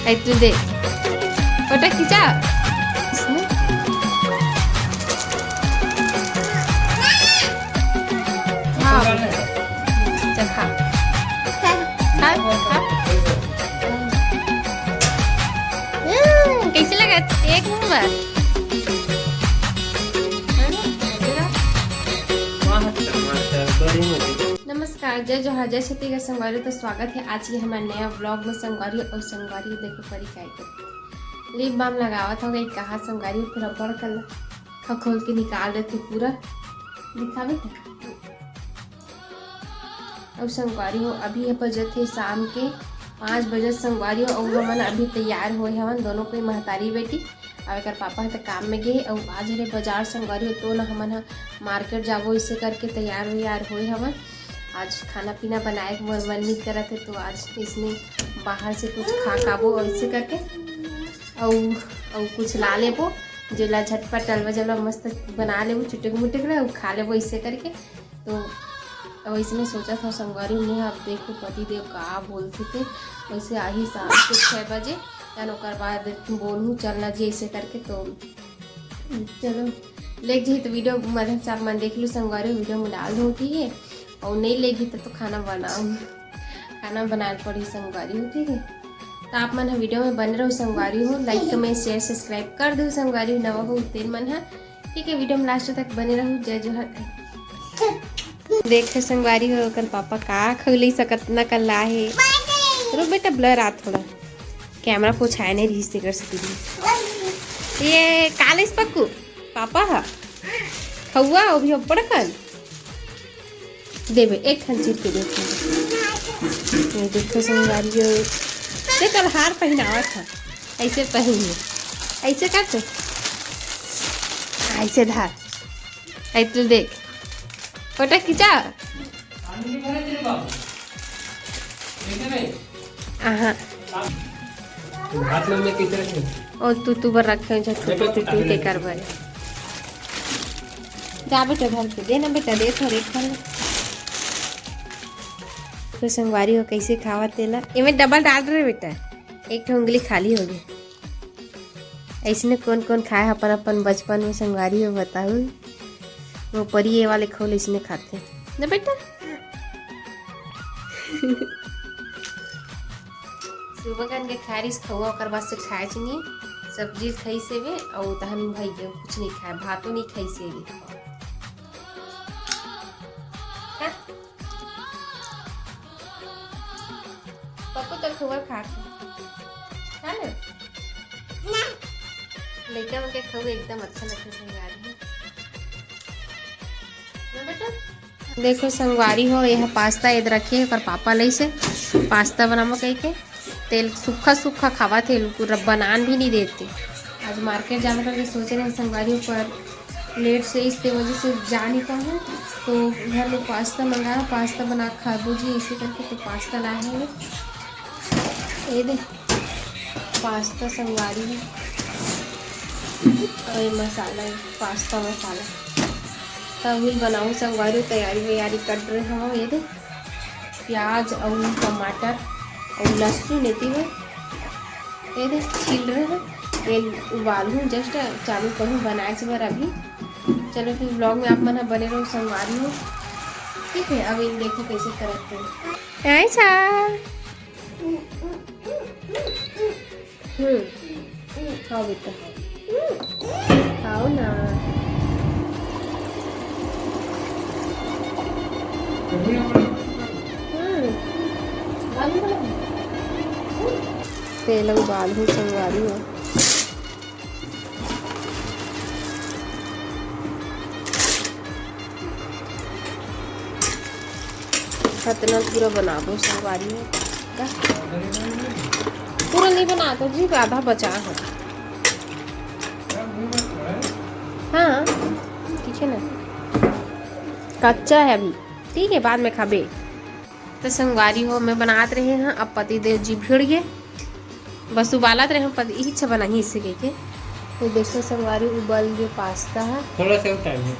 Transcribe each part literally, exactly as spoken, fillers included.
ऐ तू दे। फोटो खींचा। हाँ। चल खा। खा, खा। हम्म, कैसे लगा? एक नंबर। नमस्कार, जय जोहार, जय छत्तीसगढ़ संगवारी। तो स्वागत है आज के हमारे नया व्लॉग में संगवारी। और संगवारी देखो परी काय कर लिप बाम लगावत हो गई कहा संगवारी, फिर अब्बड़ कल खखोल के निकाल देते पूरा। दिखावे तो। और संगवारी हो अभी है बजत है शाम के पाँच बजे संगवारी हो। और हमन अभी तैयार हुए हवन दोनों कोई महतारी बेटी। अब एकर पापा ह त काम में गे हे, अउ आज हरे बाजार संगवारी हो, तो न हमन ह मार्केट जाबो, इसे करके तैयार वैयार होए हवन। आज खाना पीना बनाए के मोर मन नहीं करत है, तो आज इसने बाहर से कुछ खा खाबो और इसे करके, अउ अउ कुछ ला लेबो, जेला झटपट अलवा जलवा मस्त बना लेबो, चुटक मुटक रहे, अउ खा लेबो इसे करके। तो अब इसमें सोचा था संगवारी में, अब देखो पति देव का बोलते थे, वैसे आही शाम के छः बजे, तन ओकर बाद बोलूँ चलना जी ऐसे करके। तो चलो, लेग जी तो वीडियो माध्यम से आप मन देख लो संगवारी, वीडियो में डाल दो, ठीक है। और नहीं लेगी तो, तो खाना बनाओ, खाना बनाए पड़ी संगवारी हो, ठीक है। तो आप मन ह वीडियो में बने रहो संगवारी हो, लाइक कमेंट शेयर सब्सक्राइब कर दो संगवारी हो, नवा हो तेन मन ह, ठीक है। वीडियो में लास्ट तक बने रहो। जय जोहार। देखे संगवारी हो, ओकर पापा का खौली सकत न कर ला हे। रुक बेटा, ब्लर आ थोड़ा, कैमरा पोछाए नहीं रही से कर सकती। ये कालिस पक्कू पापा हा खौआ, वो भी बड़कन देबे, एक ठन चीर के देख। ये देखो संगवारी हो, देख कल हार पहनावा था, ऐसे पहनिए, ऐसे कर तो, ऐसे धार, ऐसे देख, फोटो खींचा। आहा। हाथ में मैं किस तरह से? और तू, तू बर रखे हो, जो छोटे तू, तू के कर बर। जा बेटा, धर के दे ना बेटा, दे थोड़े खा ले। तो संगवारी हो कैसे खावा तेला, एमे डबल डाल रहे बेटा, एक ठो उंगली खाली हो गई। ऐसने कौन कौन खाए अपन अपन बचपन में संगवारी हो बताऊ। वो परी ये वाले खोल इसने खाते ना बेटा। सुबह कन के खाए रहिस खौआ, ओकर बाद से खाए च नहीं, सब्जी खाई से वे, और तहन भाई के कुछ नहीं खाए, भातो नहीं खाई से वे। हाँ? पप्पू तो खौआ खा के। खा ले। ना। लइका मन के खौआ एकदम अच्छा लगथे संगवारी हो। ना बेटा? देखो संगवारी हो, यह पास्ता इधर रखे, ओकर पापा लइसे पास्ता बनाबो कह के। तेल सूखा सूखा खावा थे, पूरा बनान भी नहीं देते। आज मार्केट जाना करके सोच रहे हैं संगवारी हो, पर लेट से इसके वजह से जा नहीं पाऊँ। तो घर में पास्ता मंगाया, पास्ता बना के खाबो जी, इसी करके तो पास्ता लाए हैं। ये दे पास्ता संगवारी है, और ये मसाला है, पास्ता मसाला। तब भी बनाऊँ संगवारी, तैयारी वैयारी कर रहे हो। ये दे प्याज और टमाटर और लहसुन एती हो, ये दे छील रहे हैं। ये उबालूँ, जस्ट चालू करूँ बनाए से बर अभी। चलो फिर व्लॉग में आप मन ह बने रहो संगवारी हो, ठीक है। अब इन देखो कैसे करते हैं। ऐसा। हम्म, खाओ बेटा, खाओ ना। हम्म, तेल उबाल हूँ संगवारी हो। अतना पूरा बनाबो संगवारी हो। का? पूरा नहीं बना तो जी, आधा बचा है। हाँ, ठीक है ना, कच्चा है अभी, ठीक है, बाद में खाबे। तो संगवारी हो, मैं बनात रहे हैं, अब पति देव जी भिड़ गए, बस उबालत रहे हैं, पति इही छ बनाही इससे कह के। तो देखो संगवारी, उबल गए पास्ता है। थोड़ा सा टाइम है।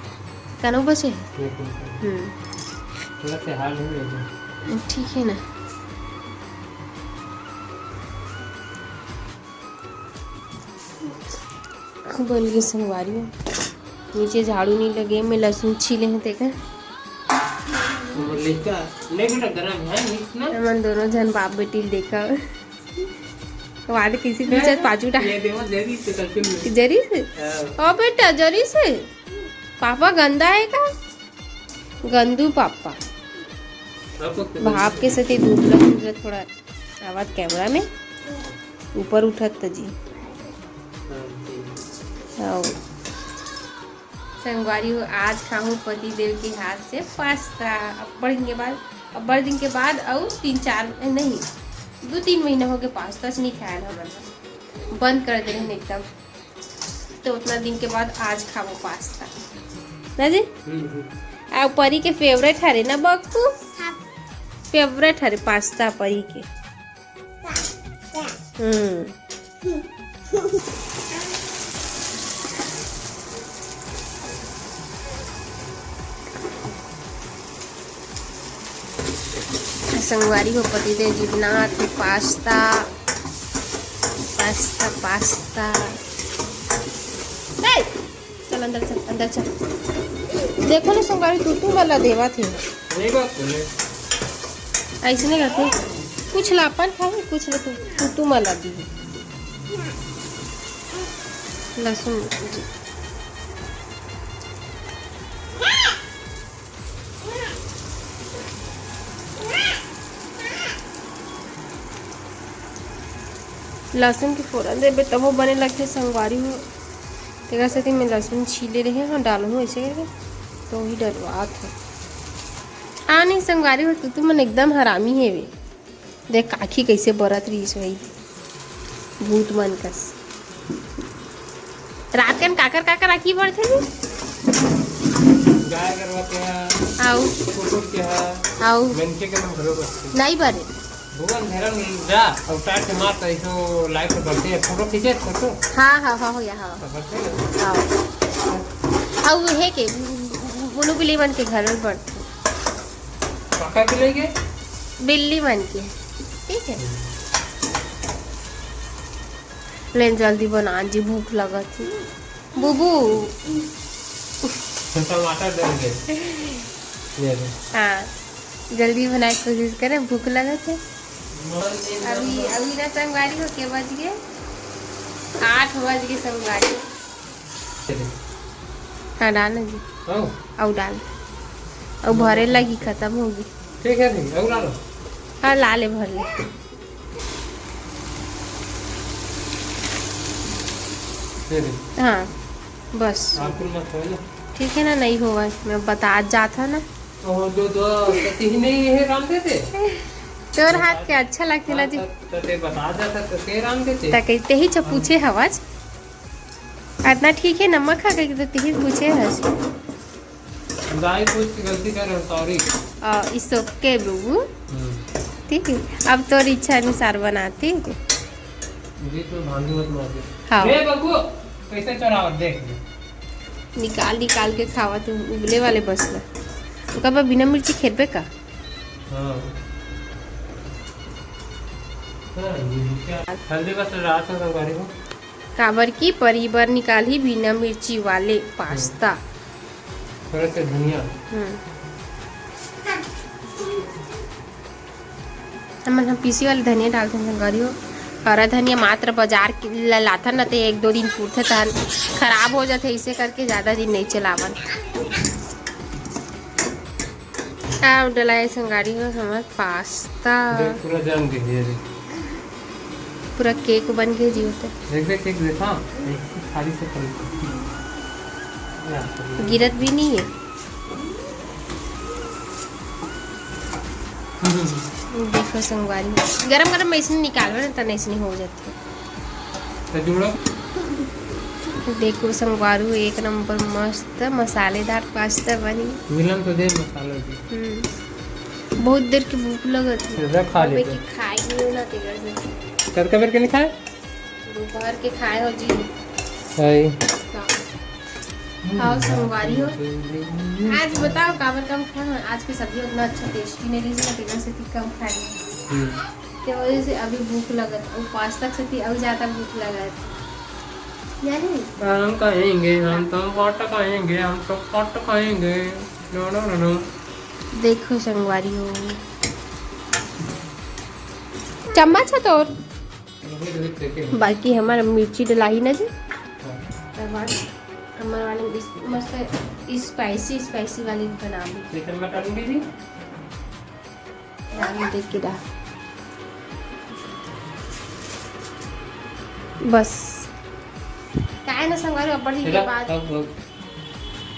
कनो बचे है? हम्म। थोड़ा सा हाल हो गया। ठीक है ना। बन गे संगवारी हो। नीचे झाड़ू नहीं लगे, मैं लहसुन छीले हैं तेकर। हमर लइका, नहीं बेटा, गरम है, मीठ ना। हमन दोनों झन बाप बेटी ल देखा। वाले किसी पीछे पाछू टा। ये देखो, जरी से करके में। जरी से? हाँ। ओ बेटा, जरी से? पापा गंदा है का? गंदू पापा। आपको तो भाप के सेती दूध लग थोड़ा। आवत कैमरा में ऊपर उठत त जी। आओ। संगवारी हो, आज खाहूँ पति देव के हाथ से पास्ता। अब्बड़ दिन के बाद, अब्बड़ दिन के बाद, अउ तीन चार, नहीं, दो तीन महीना हो गए पास्ता से नहीं खाया हमन। बंद कर दे रहन एकदम। तो उतना दिन के बाद आज खाबो पास्ता। ना जी? हम्म, हम्म। आ परी के फेवरेट हरे ना बक्कू? हाँ। फेवरेट हरे पास्ता परी के। हम्म। संगवारी हो, पतिदेव जी बनात हे पास्ता, पास्ता, पास्ता। ए, चल अंदर चल, अंदर चल। देखो ना संगवारी, तू, तू वाला देवा थे। नहीं बात बोले। ऐसे नहीं करते, कुछ ला अपन खाओ, कुछ ला तू, तू, तू वाला दी। लहसुन। लहसुन के फोरन देबे तभो बने लगथे संगवारी हो। तेकर सेती मैं लहसुन छीले रहे हूँ, डालहूँ ऐसे करके, तो वही डलवात हूँ। आ नहीं संगवारी हो, तू, तू मन एकदम हरामी हेवे। देख, आँखी कइसे बरत रहिस होही, भूत मन कस। रात कन काकर काकर आँखी बरथे जी? गाय गरवा के हा, आऊ। कुकुर के हा, आऊ। मनखे के मन घलो बरथे। नहीं बरे। भगवान धरम जा, अवतार के मार तो ऐसो लाइफ में बरथे, फोटो खींचे, फोटो। हाँ, हाँ, हाँ, हो या, हाँ। तो बरथे ना। हाँ। आऊ हे के, बुलू बिल्ली मन के घर में बरथे। काका के लेके? बिल्ली मन के, ठीक है। लेन जल्दी बना जी, भूख लगत हे। बुबू। टमाटर दे दे। ले ले। हाँ, जल्दी बनाए के कोशिश करे, भूख लगत हे। अभी, अभी ना संगवारी हो के बज गए, आठ बज गए संगवारी। हाँ, डाल ना जी। हाँ। अउ डाल। अउ भरे लगी, खत्म होगी। ठीक है, ठीक, अउ डालो। हाँ, ला ले, भर ले। ये दे। हाँ, बस। आपको मत हो ना। ठीक है ना, नहीं होगा, मैं बता जाता ना। ओहो, दो, दो, तो तीन ही है, राम दे दे। तोर हाथ के अच्छा लगथे ला जी। हाँ, तो, तो ते बता जाता, तो ते राम दे दे। ता कही, तेही च पूछे हवस। अतना ठीक है, नमक खा के तो तिही पूछे हस। दाई पूछ के गलती करे, सॉरी। आ, it's okay, बुबू। हम्म। ठीक है, अब तोर इच्छा अनुसार बनाती। बीच में भांडू मत मार दे। हाँ। ए, बबू, कैसे चोरावत, देख ले। निकाल, निकाल के खावा तू, उबले वाले बस ला। ओकर बाद बिना मिर्ची खेबे का? हाँ। हाँ, ये क्या? हल्दी बस रात में संगवारी हो। काबर की परी बर निकालही बिना मिर्ची वाले पास्ता। थोड़ा सा धनिया। हम्म। हमन ह पीसी वाले धनिया डालथन संगवारी हो। हरा धनिया मात्र बाजार के ल-, लाथन न, ते एक दो दिन पुरथे, तहन खराब हो जाथे, इसे करके ज्यादा दिन नहीं चलावन। अब डलाए संगवारी हो हमर पास्ता। देख, पूरा जम गे हे, देख। पूरा केक बन गे जी होते। देख, देख, केक देखा, एक थाली से खाली। गिरत भी नहीं है। हम्म। देखो संगवारी, गरम गरम में इसने निकालबे ना, तने इसने हो जाते। तो जुड़ो। देखो संगवारू, एक नंबर मस्त मसालेदार पास्ता बनी। मिलन तो दे मसाला दे। हम्म। बहुत देर के भूख लगत है। सीधा खा अबे लेते। कि खाए नहीं हो ना तेरे से। कब कब के नहीं खाए? दोपहर के खाए हो जी। सही। का? खाओ संगवारी हो। आज बताओ काबर कम खाए हो? आज के सब्जी उतना अच्छा टेस्टी नहीं रही ना, तेरे से कम खाए। हम्म। के वजह से अभी भूख लगत, वो पास्ता के साथ अभी ज्यादा भूख लगत। यानी हम कहेंगे, हम तो पटकाएंगे, हम तो पटकाएंगे। नो, नो, नो, नो। देखो संगवारी हो, चम्मच है तोर। बाकी हमार मिर्ची डलाही ना जी। हाँ। तब आज हमार वाले इस-, मस्त स्पाइसी, स्पाइसी वाली बनाबो। चिकन मटन भी जी। डाल दे के डाल। बस। काय ना संगवारी, अब्बड़ दिन के बाद। अब, अब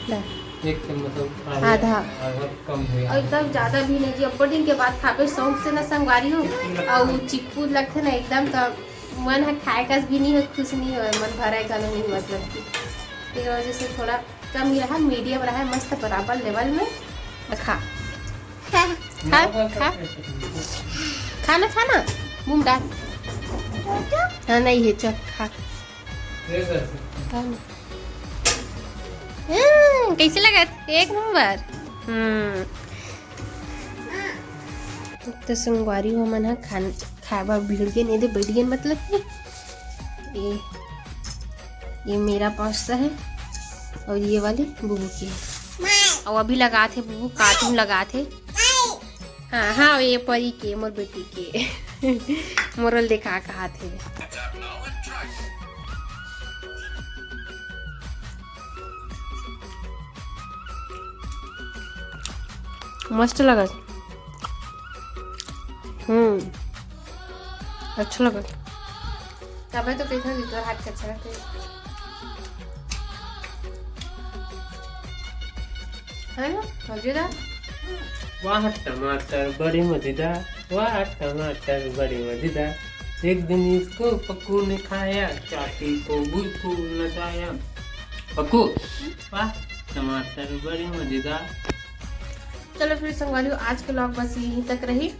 ला। एक चम्मच, अब आधा। आधा। आधा कम हो गया। और एकदम ज्यादा भी नहीं जी, अब्बड़ दिन के बाद खाबे शौक से ना संगवारी हो। और चिप्पू लगथे ना एकदम, तो मन ह खाए कस भी नहीं हो, खुश नहीं हो, मन भराए घलो नहीं, मतलब कि तेकर वजह से थोड़ा कम ही रहा, मीडियम रहा, मस्त बराबर लेवल में। खा, खा, खा, खा। खा ना, खा ना, मुंह में डाल। हाँ, नहीं है, चल खा। खा ना। हम्म, कैसे लगत? एक नंबर। हम्म। तो संगवारी हो, हमन ह खान-, खाए बर भिड़ गेन, एदे बैठ गेन, मतलब कि ये, ये मेरा पास्ता है और ये वाली बुबू की है। और अभी लगात हे बुबू, कार्टून लगात हे। हाँ, हाँ, ये परी के, मोर बेटी के। मोर ल देखा कहात हे। मस्त लगत। हम्म, अच्छा लगत। तबे तो कहिथन कि तोर हाथ के अच्छा लगथे। है ना? मजेदार। वाह टमाटर बड़े मजेदार, वाह टमाटर बड़े मजेदार। एक दिन इसको पक्कू ने खाया, चाटी को बुलकू नचाया। पक्कू, वाह टमाटर बड़े मजेदार। चलो फिर संगवारी हो, आज के vlog बस यहीं तक रही।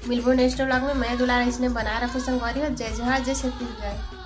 मिलबो next vlog में। मैं दुलार इसने बना रखो संगवारी हो। जय जोहार, जय छत्तीसगढ़।